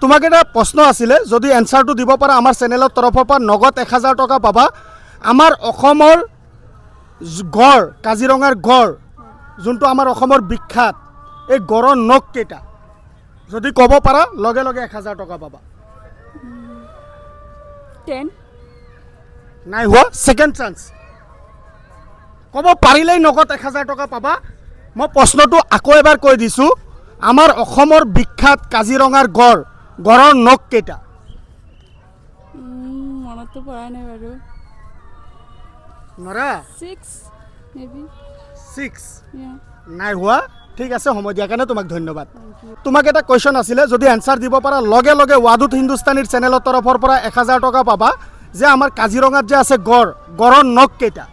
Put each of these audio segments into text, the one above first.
তোমাক এটা প্ৰশ্ন আছিলে, যদি এনচাৰটো দিব পাৰা, আমাৰ চেনেলৰ তৰফৰ পৰা নগদ 1000 টকা পাবা। আমাৰ অসমৰ গড়, কাজিৰঙাৰ গড়, যোনটো আমাৰ অসমৰ বিখ্যাত, এই গড়ৰ নখ কেইটা? যদি ক'ব পাৰা, লগে লগে 1000 টকা পাবা। 10। নাই হোৱা। Second chance. ক'ব পাৰিলেই নগদ 1000 টকা পাবা। মই প্ৰশ্নটো আকৌ এবাৰ কৈ দিছোঁ। আমাৰ অসমৰ বিখ্যাত কাজিৰঙাৰ গড়, গড়ৰ নখ কেইটা? মনততো পৰা নাই বাৰু। নৰা। 6 মে বি। 6? নাই হোৱা। ঠিক আছে, সময় দিয়াৰ কাৰণে তোমাক ধন্যবাদ। তোমাক এটা কুৱেশ্যন আছিলে, যদি এনচাৰ দিব পাৰা, লগে লগে ৱাদুত হিন্দুস্তানীৰ চেনেলৰ তৰফৰ পৰা 1000 টকা পাবা যে আমাৰ কাজিৰঙাত যে আছে গড়, গড়ৰ নখ কেইটা?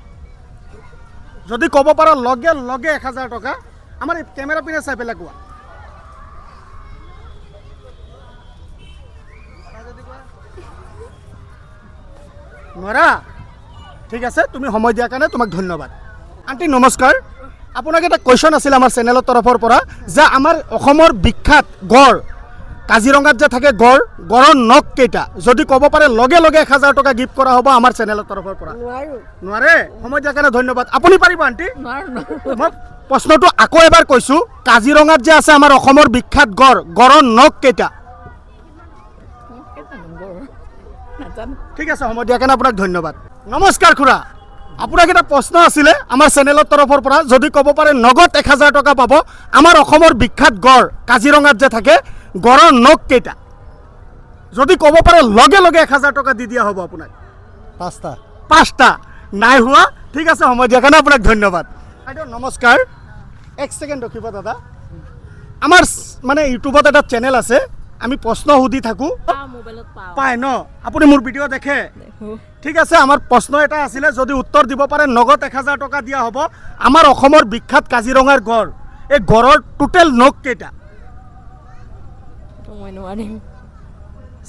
যদি ক'ব পাৰা, লগে লগে 1000 টকা। আমাৰ এই কেমেৰা পিনে চাই পেলাই কোৱা। নোৱাৰা। ঠিক আছে, তুমি সময় দিয়াৰ কাৰণে তোমাক ধন্যবাদ। আণ্টি, নমস্কাৰ। আপোনাক এটা কুৱেশ্যন আছিল আমাৰ চেনেলৰ তৰফৰ পৰা যে আমাৰ অসমৰ বিখ্যাত গড়, কাজিৰঙাত যে থাকে গড়, গড়ৰ নখ কেইটা? যদি ক'ব পাৰে, লগে লগে 1000 টকা গিফ্ট কৰা হ'ব আমাৰ চেনেলৰ তৰফৰ পৰা। নোৱাৰো। নোৱাৰে। সময় দিয়াৰ কাৰণে ধন্যবাদ। আপুনি পাৰিব, আণ্টি? নোৱাৰো। মই প্ৰশ্নটো আকৌ এবাৰ কৈছোঁ। কাজিৰঙাত যে আছে আমাৰ অসমৰ বিখ্যাত গড়, গড়ৰ নখ কেইটা? নাজানো। ঠিক আছে, সময় দিয়াৰ কাৰণে আপোনাক ধন্যবাদ। নমস্কাৰ খুৰা, আপোনাক এটা প্ৰশ্ন আছিলে আমাৰ চেনেলৰ তৰফৰ পৰা। যদি ক'ব পাৰে, নগদ 1000 টকা পাব। আমাৰ অসমৰ বিখ্যাত গড়, কাজিৰঙাত যে থাকে, গড়ৰ নখ কেইটা? যদি ক'ব পাৰে, লগে লগে 1000 টকা দি দিয়া হ'ব আপোনাক। পাঁচটা। পাঁচটা। নাই হোৱা। ঠিক আছে, সময় দিয়াৰ কাৰণে আপোনাক ধন্যবাদ। বাইদেউ, নমস্কাৰ। এক ছেকেণ্ড ৰখিব দাদা। আমাৰ মানে ইউটিউবত এটা চেনেল আছে, আমি প্ৰশ্ন সুধি থাকোঁ। মোবাইলত পাওঁ। পায় ন? আপুনি মোৰ ভিডিঅ' দেখে? ঠিক আছে, আমাৰ প্ৰশ্ন এটা আছিলে, যদি উত্তৰ দিব পাৰে, নগদ 1000 টকা দিয়া হ'ব। আমাৰ অসমৰ বিখ্যাত কাজিৰঙাৰ গড়, এই গড়ৰ টোটেল নখ কেইটা? মই নোৱাৰিম।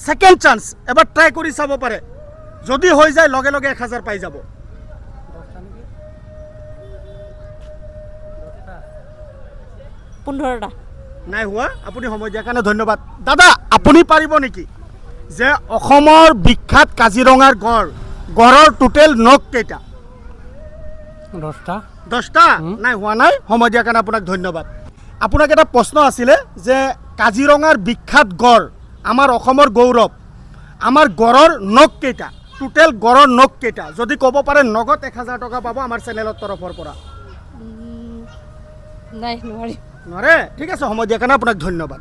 ছেকেণ্ড চান্স, এবাৰ ট্ৰাই কৰি চাব পাৰে। যদি হৈ যায়, লগে লগে 1000 পাই যাব। 15টা। নাই হোৱা। আপুনি সময় দিয়াৰ কাৰণে ধন্যবাদ। দাদা, আপুনি পাৰিব নেকি যে অসমৰ বিখ্যাত কাজিৰঙাৰ গড়, গড়ৰ টোটেল নখ কেইটা? 10টা। 10টা। নাই হোৱা। নাই, সময় দিয়াৰ কাৰণে আপোনাক ধন্যবাদ। আপোনাক এটা প্ৰশ্ন আছিলে যে কাজিৰঙাৰ বিখ্যাত গড়, আমাৰ অসমৰ গৌৰৱ, আমাৰ গড়ৰ নখ কেইটা? টোটেল গড়ৰ নখ কেইটা? যদি ক'ব পাৰে, নগদ 1000 টকা পাব আমাৰ চেনেলৰ তৰফৰ পৰা। নাই, নোৱাৰিম। নোৱাৰে। ঠিক আছে, সময় দিয়াৰ কাৰণে আপোনাক ধন্যবাদ।